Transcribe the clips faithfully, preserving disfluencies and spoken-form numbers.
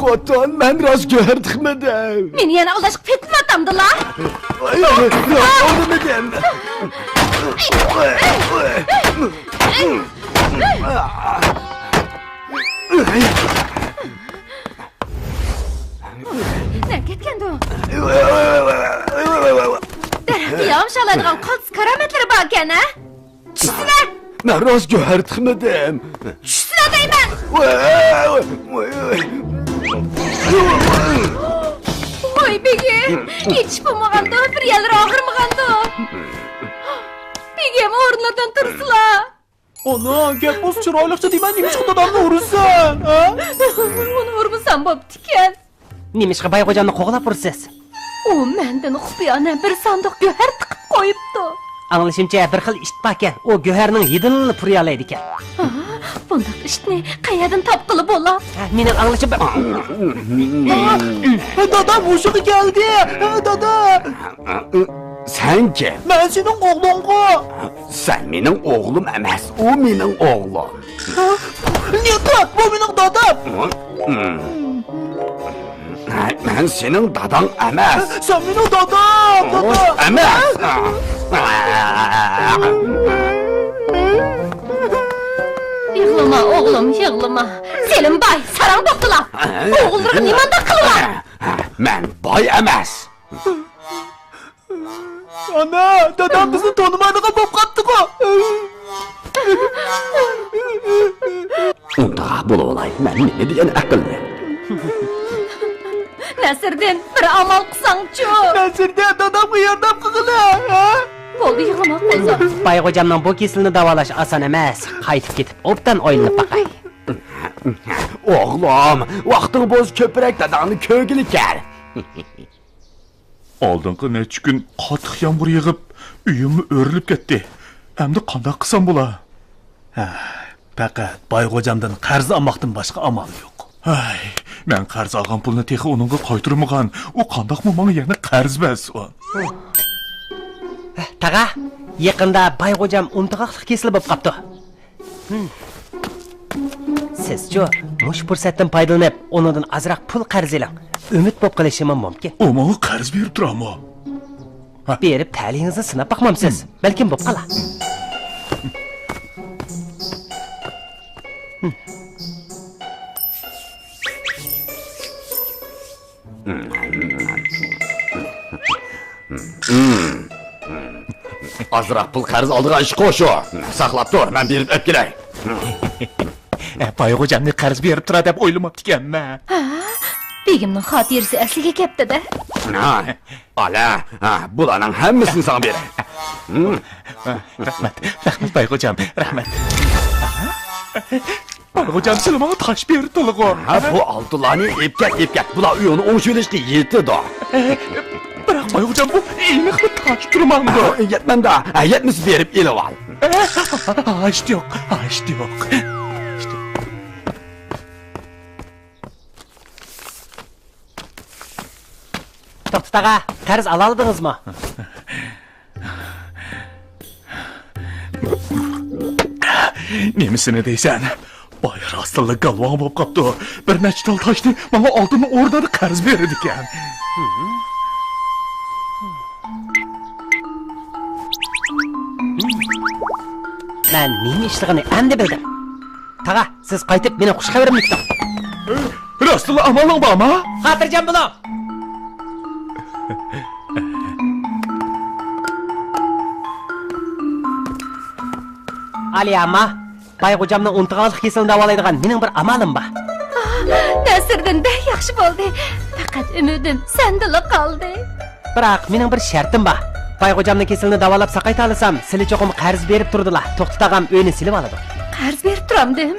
ئاتان، مەن راست گۆھەر تىقمىدىم. مېنى يەنە ئالداشقا پېتىنىۋاتامدىلا؟ ئاي، ئاي، ئاي، ئورنىمىدىم. نەگە كەتكەندۇ؟ دەرەخكە يامىشالايدىغان قالتىس كارامەتلىرى باركەن ھە؟ چۈشسىنە! مەن راست گۆھەر تىقمىدىم. چۈشسىنە دەيمەن! ۋاي بېگىم! ھېچ بولمىغاندۇ، بىر يەرلىرى ئاغرىمىغاندۇ؟ بېگىم، ئورۇنلاردىن تۇرسىلا! ئانا، گەپ بولسا چىرايلىقچە دېمە، نېمىشقا دادامنى ئۇرىسەن، ھە؟ ئۇنى ئۇرمىسام بوپتىكەن. نېمىشقا بايغوجامنى قوغلاپ ئۇرىسىز؟ ئۇ مەندىن خۇپىيانە بىر ساندۇق گۆھەر تىقىپ قويۇپتۇ. ئاڭلىشىمچە، بىر خىل ئىت باركەن، ئۇ گۆھەرنىڭ ھىدىنىلا پۇرىيالايدىكەن. ھا، بۇنداق ئىتنى قەيەردىن تاپقىلى بولا؟ ھە، مېنىڭ ئاڭلىشىم بىر. ھە، دادا، ھوشىغا كەلدى. ھە، دادا. سەن كىم؟ مەن سېنىڭ ئوغلۇڭغۇ. سەن مېنىڭ ئوغلۇم ئەمەس، ئۇ مېنىڭ ئوغلۇم. نېقى، بۇ مېنىڭ دادام. مەن سېنىڭ داداڭ ئەمەس. سەن مېنىڭ دادام، دادا. ئەمەس. يىغلىما، ئوغلۇم، يىغلىما. سېلىم باي، ساراڭ توختىلا. ئوغۇللىرىغا نېمانداق قىلىۋال. مەن باي ئەمەس. ئانا، دادام بىزنى تونۇمايدىغان بولۇپ قاپتىغۇ. ئۇنداق بولۇۋالاي، مەن نېمە دېگەن ئەقىللىك. نەسىردىن، بىر ئامال قىلساڭچۇ. نەسىردىن، دادامغا ياردەم قىلغىلى، ھە؟ بولدى، يىغلىما قوزام. بايغوجامنىڭ بۇ كېسىلىنى داۋالاش ئاسان ئەمەس. قايتىپ كېتىپ، ئوبدان ئويلىنىپ باقاي. ئوغلۇم، ۋاقتىڭ بولسا كۆپرەك داداڭنى كۆرگىلى كەل. ئالدىنقى نەچچە كۈن قاتتىق يامغۇر يېغىپ، ئۆيۈممۇ ئۆرۈلۈپ كەتتى. ئەمدى قانداق قىلسام بولا؟ ھە، پەقەت بايغوجامدىن قەرز ئالماقتىن باشقا ئامال يوق. ھەي، مەن قەرز ئالغان پۇلنى تېخى ئۇنىڭغا قايتۇرمىغان. ئۇ قانداقمۇ ماڭا يەنە قەرز بەرسۇن؟ ھە، تاغا، يېقىندا بايغوجام ئۇنتۇغاقلىق كېسىلى بولۇپ قاپتۇ. سىزچۇ، مۇشۇ پۇرسەتتىن پايدىلىنىپ، ئۇنىڭدىن ئازراق پۇل قەرز ئېلىڭ. ئۈمىد بولۇپ قېلىشىمۇ مۇمكىن. ئۇ ماڭا قەرز بېرىپ تۇرامۇ؟ ھە. بېرىپ تەلىيىڭىزنى سىناپ باقمامسىز؟ بەلكىم بولۇپ قالا. ئازراق پۇل قەرز ئالىدىغان ئىشقۇ شۇ. ساقلاپ تۇر، مەن بېرىپ ئەپ كېلەي. بايغوجامنى قەرز بېرىپ تۇرا دەپ ئويلىماپتىكەنمەن. ھە؟ بېگىمنىڭ خاتىرىسى ئەسلىگە كەپتۇ-دە. ھە، ئالە، ھە، بۇلارنىڭ ھەممىسىنى ساڭا بېرەي. رەھمەت، رەھمەت بايغوجام، رەھمەت. بايغوجام، سىلى ماڭا تاش بېرىپتىلىغۇ. ھە، بۇ ئالتۇنلارنى ئېلىپ كەت، ئېلىپ كەت. بۇلار ئۆيۈڭنى ئوڭشىۋېلىشقا يېتىدۇ. بىراق بايغوجام، بۇ ئېنىقلا تاش تۇرمامدۇ. ھە، يەتمەمدۇ. ھە، يەتمىسە بېرىپ ئېلىۋال. ھاجىتى يوق، ھاجىتى يوق. توختى تاغا، قەرز ئالالىدىڭىزمۇ؟ نېمىسىنى دەيسەن؟ باي راستتىنلا گالۋاڭ بولۇپ قاپتۇ. بىر نەچچە تال تاشنى ماڭا ئالتۇننىڭ ئورنىدا قەرز بېرىدىكەن. مەن نېمە ئىشلىغىنى ئەمدى بىلدىم. تاغا، سىز قايتىپ مېنىڭ خۇش خەۋىرىمنى كۈتۈڭ. راستلا ئامالىڭ بارمۇ؟ خاتىرجەم بولۇڭ. ئالىيە ئامما، بايغوجامنىڭ ئۇنتۇغاقلىق كېسىلىنى داۋالايدىغان مېنىڭ بىر ئامالىم بار. نەسىردىن، بەك ياخشى بولدى. پەقەت ئۈمىدىم سەندىلا قالدى. بىراق مېنىڭ بىر شەرتىم بار. بايغوجامنىڭ كېسىلىنى داۋالاپ ساقايتالىسام، سىلى چوقۇم قەرز بېرىپ تۇرىدىلا. توختى تاغام ئۆينى سېلىۋالىدۇ. قەرز بېرىپ تۇرامدىم؟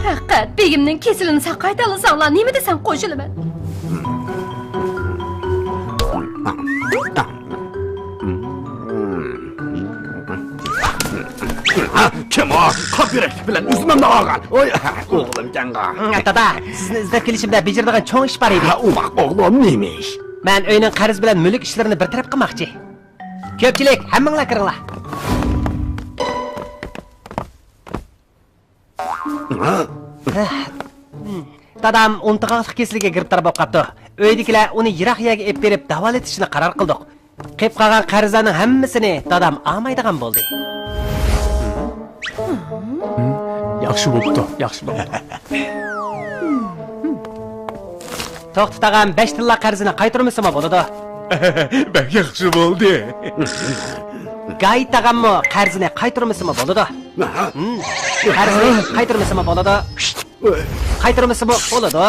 پەقەت بېگىمنىڭ كېسىلىنى ساقايتالىساڭلار، نېمە دېسەڭ قوشۇلىمەن. ھە، كىم ئۇ؟ قاپ يۈرەكلىك بىلەن ئۈزمەمنى ئالغان. ۋاي، ئوغلۇمكەنغۇ. دادا، سىزنى ئىزدەپ كېلىشىمدە بېجىرىدىغان چوڭ ئىش بار ئىدى. ھە، ئوماق ئوغلۇم، نېمە ئىش؟ مەن ئۆينىڭ قەرز بىلەن مۈلۈك ئىشلىرىنى بىر تەرەپ قىلماقچى. كۆپچىلىك، ھەممىڭلار كىرىڭلار. دادام ئۇنتۇغاقلىق كېسىلىگە گىرىپتار بولۇپ قاپتۇ. ئۆيدىكىلەر ئۇنى يىراق يەرگە ئېلىپ بېرىپ داۋالىتىشنى قارار قىلدۇق. قېلىپ قالغان قەرزلەرنىڭ ھەممىسىنى دادام ئالمايدىغان بولدى. ياخشى بوپتۇ، ياخشى بوپتۇ. توختى تاغام بەش تىللا قەرزىنى قايتۇرمىسىمۇ بولىدۇ. بەك ياخشى بولدى. گاي تاغاممۇ قەرزىنى قايتۇرمىسىمۇ بولىدۇ. ھىم، قەرزنى قايتۇرمىسىمۇ بولىدۇ. قايتۇرمىسىمۇ بولىدۇ.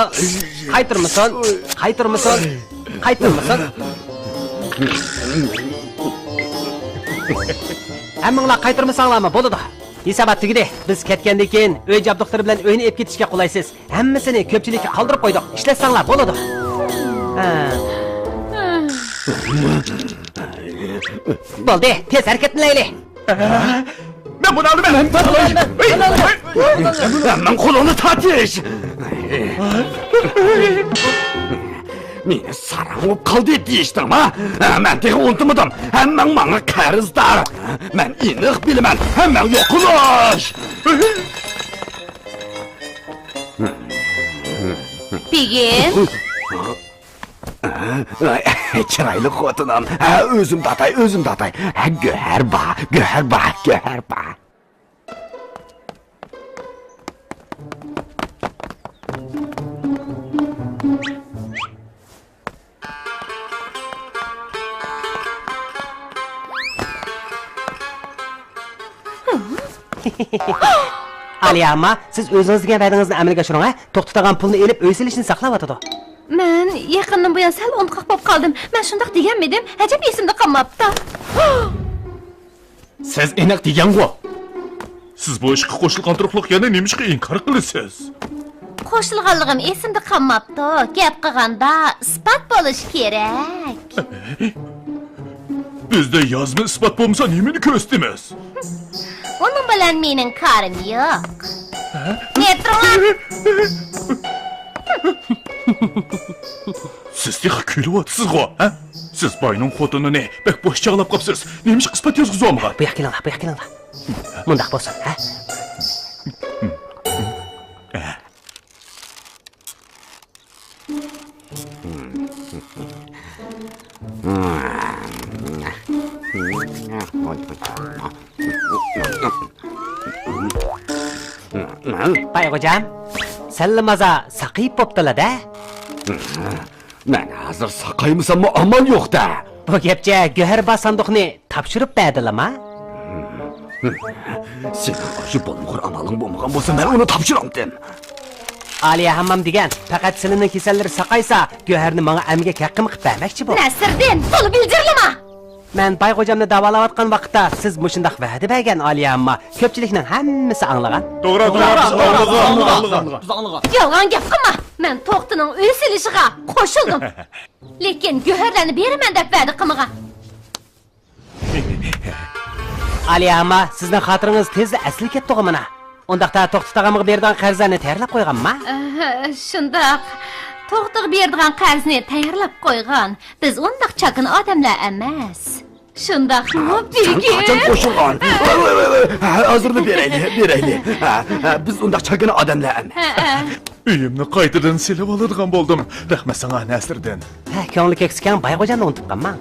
قايتۇرمىسۇن، قايتۇرمىسۇن، قايتۇرمىسۇن. ھەممىڭلار قايتۇرمىساڭلارمۇ بولىدۇ. ھېسابات تۈگىدى. بىز كەتكەندىن كېيىن ئۆي جابدۇقلىرى بىلەن ئۆينى ئېلىپ كېتىشكە قولايسىز. ھەممىسىنى كۆپچىلىككە قالدۇرۇپ قويدۇق. ئىشلەتسەڭلار بولىدۇ. ھە. بولدى، تېز ھەرىكەتلىنەيلى. مەن بۇنى ئالىمەن. مەن، مەن، مەن، مەن قولۇڭنى تارتىش. مېنى ساراڭ بولۇپ قالدى دېيىشتىڭما؟ مەن تېخى ئۇنتۇمىدىم. ھەممەڭ ماڭا قەرزدار. مەن ئېنىق بىلىمەن. ھەممەڭ يوقىلىش. بېگىم. چىرايلىق خوتۇنۇم. ھە، ئۆزۈم تارتاي، ئۆزۈم تارتاي. ھە، گۆھەر بار، گۆھەر بار، گۆھەر بار. ئالىيە ئامما، سىز ئۆزىڭىز دېگەن ۋەدىڭىزنى ئەمەلگە ئاشۇرۇڭ، ھە؟ توختى تاغام پۇلنى ئېلىپ، ئۆي سېلىشنى ساقلاۋاتىدۇ. مەن يېقىندىن بۇيان سەل ئۇنتۇقاق بولۇپ قالدىم. مەن شۇنداق دېگەنمىدىم؟ ئەجەب ئېسىمدە قالماپتۇ. سىز ئېنىق دېگەنغۇ؟ سىز بۇ ئىشقا قوشۇلغان تۇرۇقلۇق يەنە نېمىشقا ئىنكار قىلىسىز؟ قوشۇلغانلىقىم ئېسىمدە قالماپتۇ. گەپ قىلغاندا ئىسپات بولۇشى كېرەك. بىزدە يازما ئىسپات بولمىسا نېمىنى كۆرسىتىمىز؟ ئۇنىڭ بىلەن مېنىڭ كارىم يوق. ھە؟ نېرى تۇرۇڭلار! سىز تېخى كۈلۈۋاتىسىزغۇ، ھە؟ سىز باينىڭ خوتۇنىنى بەك بوش چاغلاپ قاپسىز. نېمىشقا ئىسپات يازغۇزۇۋالمىغان؟ بۇ ياققا كېلىڭلار، بۇ ياققا كېلىڭلار. مۇنداق بولسۇن، ھە؟ بايغوجام، سەنلا مازا ساقىيىپ بوپتىلا-دە. مەن ھازىر ساقايمىساممۇ ئامال يوق-دە. بۇ گەپچە گۆھەر بار ساندۇقنى تاپشۇرۇپ بەردىلىما؟ سېنىڭ ئاشۇ بولمىغۇر ئامالىڭ بولمىغان بولسا، مەن ئۇنى تاپشۇرامتىم. ئالىيە ھاممام دېگەن، پەقەت سىلىنىڭ كېسەللىرى ساقايسا، گۆھەرنى ماڭا ئەمگەك ھەققىمۇ قىلىپ بەرمەكچى بۇ. نەسىردىن، تولا بىلجىرلىما! مەن بايغوجامنى داۋالاۋاتقان ۋاقىتتا سىز مۇشۇنداق ۋەدە بەرگەن، ئالىيە ھامما. كۆپچىلىكنىڭ ھەممىسى ئاڭلىغان. توغرا، توغرا، بىز ئاڭلىغان، بىز ئاڭلىغان. يالغان گەپ قىلما! مەن توختىنىڭ ئۆي سېلىشىغا قوشۇلدۇم. لېكىن گۆھەرلەرنى بېرىمەن دەپ ۋەدە قىلمىغان. ئالىيە ھامما، سىزنىڭ خاتىرىڭىز تېزلا ئەسلىگە كەپتۇغۇ مانا. ئۇنداقتا توختى تاغامغا بېرىدىغان قەرزلەرنى تەييارلاپ قويغانما؟ ئەھ، شۇنداق. توختىغا بېرىدىغان قەرزنى تەييارلاپ قويغان. بىز ئۇنداق چاكىنا ئادەملەر ئەمەس. شۇنداقمۇ، سەن بېگىم؟ قاچان قوشۇلغان؟ ۋاي، ۋاي، ۋاي، ۋاي. ھە، ھازىرلا بېرەيلى، بېرەيلى. ھە، ھە، بىز ئۇنداق چاكىنا ئادەملەر ئەمەس. ھە، ھە. ئۆيۈمنى قايتىدىن سېلىۋالىدىغان بولدۇم. رەھمەت ساڭا، نەسىردىن. ھە، كۆڭلى كۆكسى كەڭ بايغوجامنى ئۇنتۇپ قالماڭ.